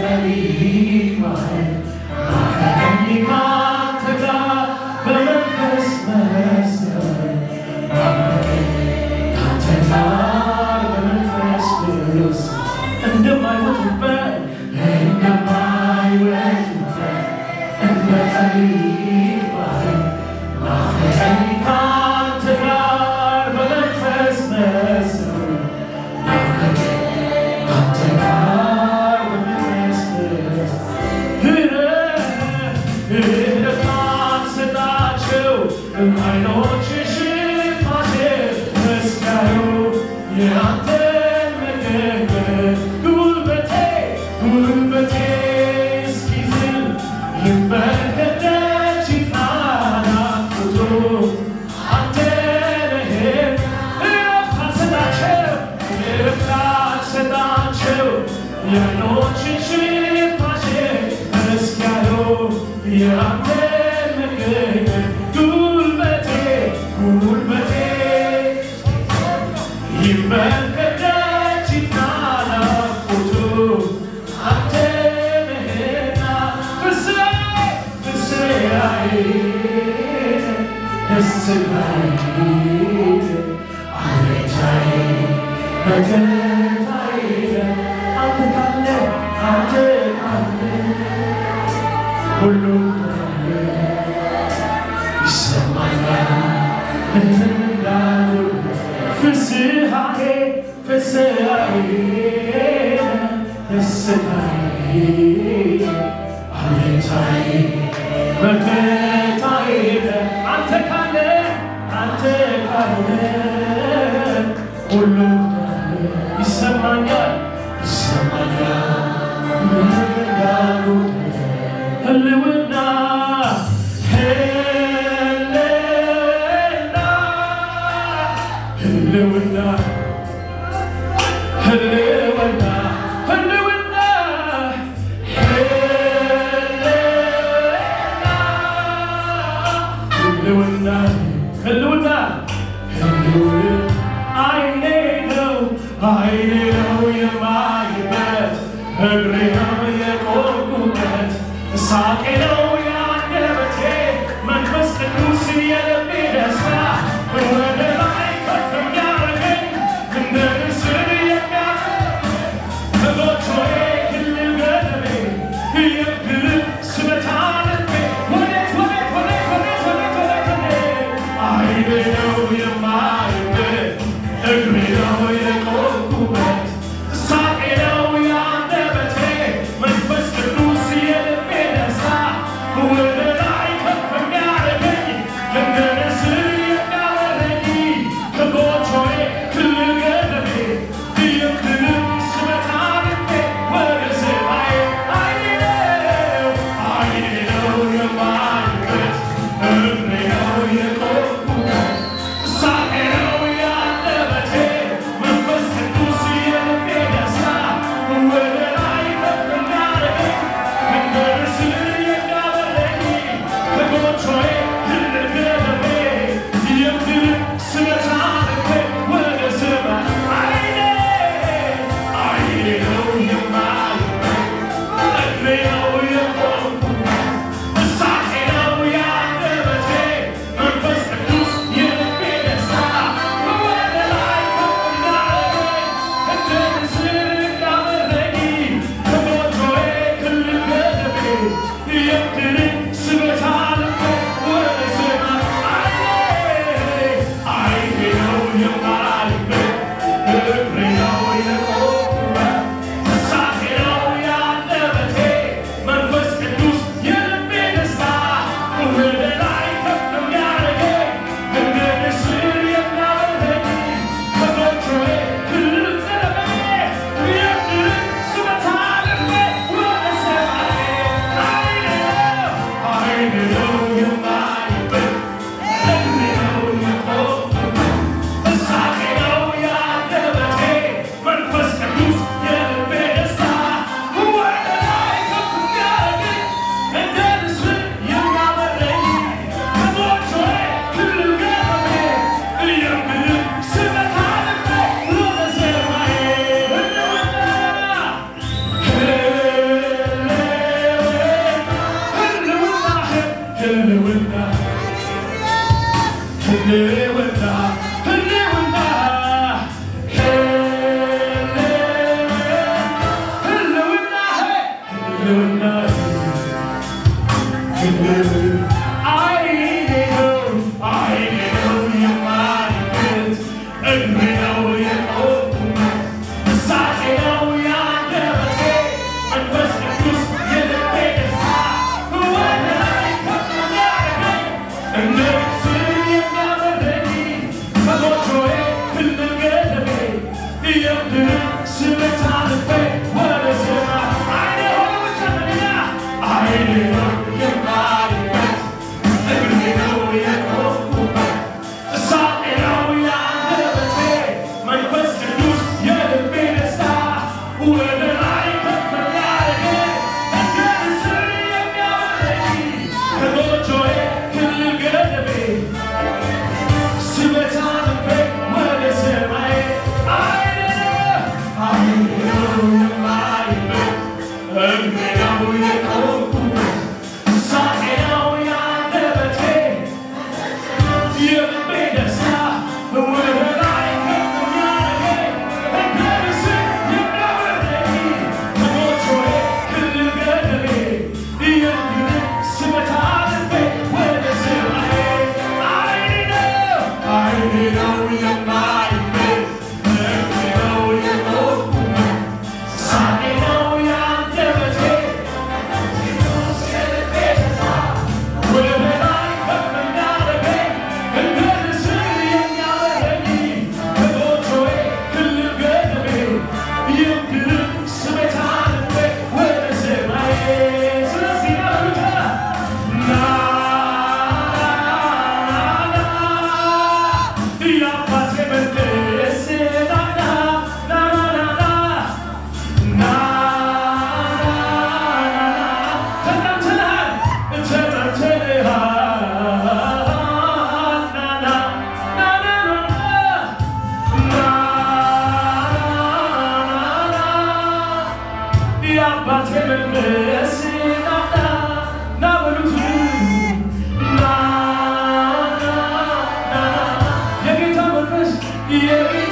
ጠሊቅ ባህር ናፈቀኝ ካንተ ጋር በመንፈስ መሰወር፣ ናፈቀኝ ካንተ ጋር በመንፈስ ቅዱስ። እንደማይወጡበት፣ እንደማይወጡበት እንደ ጠሊቅ ባህር ናፈቀኝ ካንተ ጋር በመንፈስ መሰወር፣ ናፈቀኝ ካንተ ጋር በመንፈስ ቅዱስ። እረፍት አልሰጣቸው አይኖችሽ ሽፋሽፍ እስኪያዩ የአንተን መገኘት፣ ጉልበቴ ጉልበቴ እስኪዝል ይንበርከክ ደጅ ይጥና ናፍቆቱ። አንተ ነህ። እረፍት አልሰጣቸው፣ እረፍት አልሰጣቸው የዓይኖችህን ሽፋሽፍ እስኪያዩ የአንተን መገኘት፣ ጉልበቴ ጉልበቴ ይንበርከክ ደጅ ይጥና ናፍቆቱ። አንተ ነህና ፍስሐዬ፣ ፍስሐዬ፣ ደስታዬ፣ አለኝታዬ፣ መከታዬ፣ አንተ ካለ፣ አንተ ካለ ሁሉም ይሰማኛል ምንም እንዳልጎድል። ፍስሐዬ፣ ፍስሐዬ፣ ደስታዬ፣ አለኝታዬ፣ መከታዬ፣ አንተ ካለ፣ አንተ ካለ ሁሉም ይሰማኛል፣ ይሰማኛል ምንም እንዳልጎድል። ህልውና፣ ህልውና፣ ህልውና፣ ህልውና፣ ህልውና፣ ህልውና፣ ህልውና፣ ህልውና፣ ህልውና። አይኔ ነው፣ አይኔ ነው የማይበት፣ እግሬ ነው የቆምኩበት፣ ሳቄ ነው የአንደበቴ፣ መንፈስ ቅዱስ የልቤ ደስታ፣ ወደ ላይ ከፍ የሚያደርገኝ፣ እንደ ንስር የሚያ ከጎጆዬ ክልል ገደቤ የምድር ስበት አልፌ ወዴት ወዴት ወዴት ወዴት ወዴት ወዴት ወዴት? አይኔ ነው የማይበት፣ እግሬ ነው የቆምኩበት፣ ሳቄ ነው የአንደበቴ፣ መንፈስ ቅዱስ የልቤ ደስታ፣ ወደ ላይ ከፍ የሚያደርገኝ፣ እንደ ንስር የሚያበረኝ፣ ከጎጆዬ ክልል ገደቤ የምድር ስበት አልፌ ወደ ሰማይ። አይኔ ነው፣ አይኔ ነው የማይበት፣ እግሬ ነው የቆምኩበት፣ ሳቄ ነው የአንደበቴ፣ መንፈስ ቅዱስ የልቤ ደስታ፣ ወደ ላይ ከፍ የሚያደርገኝ፣ እንደ ንስር የሚያበረኝ፣ ከጎጆዬ ክልል ገደቤ የምድር ስበት አልፌ ወደ ሰማይ። አይኔ፣ አይኔ ነው የማይበት፣ እግሬ ነው የቆምኩበት፣ ሳቄ ነው የአንደበቴ፣ መንፈስ ቅዱስ የልቤ ደስታ፣ ወደ ላይ ከፍ የሚያደርገኝ፣ እንደ ንስር የሚያበረኝ፣ ከጎጆዬ ክልል ገደቤ የምድር ስበት አልፌ ወደ ሰማይ። አይኔ፣ አይኔ ህልውና ህልውና ህልውና ህልውና አይኔ ነው አይኔ ነው የማይበት እግሬ ነው የቆምኩበት ሳቄ ነው ያንደበቴ መንፈስ ቅዱስ የልቤ ደስታ ወደ ላይ ከፍ የሚያደርገኝ እንደ ንስር የሚያበረኝ ከጎጆዬ ክልል ገደቤ የምድርን ስበት አልፌ ወደ ሰማይ አይኔ ሆኖ ብቻ ነኝና አይኔ ነው የማይበት እግሬ ነው የቆምኩበት ሳቄ ነው ያንደበቴ መንፈስ ቅዱስ የልቤ ደስታ ወደ ላይ ከፍ የሚያደርገኝ እንደ ንስር የሚያበረኝ ከጎጆዬ ክልል ገደቤ ስበት አልፌ ወደ ሰማይ አይኔ አይኔ ነው የማይበት እግሬ ነው የቆምኩበት ሳቄ ነው ያንደበቴ የልቤ ደስታ ወደ ላይ ከፍ የሚያደርገኝ እንደ ንስር የሚያበረኝ ከጎጆዬ ክልል ገደቤ የምድርን ስበት አልፌ ወደ ሰማይ አይኔ ነው አይኔ ነው የማይበት እግሬ ነው የቆምኩበት ሳቄ ነው ያንደበቴ የልቤ ደስታ ወደ ላይ ከፍ የሚያደርገኝ እንደ ንስር የሚያበረኝ ከጎጆዬ ክልል ገደቤ የምድርን ስበት አልፌ ወደ ሰማይ ስለዚህ ና በሉታ ና ና የአባቴ መንፈስ ና ና ና ና ና ና ተጠምተናል ተጠምተናል ና ና ና ና ና የአባቴ መንፈስ ና ና ና በሉት ና ና ና የጌታ መንፈስ የጌታ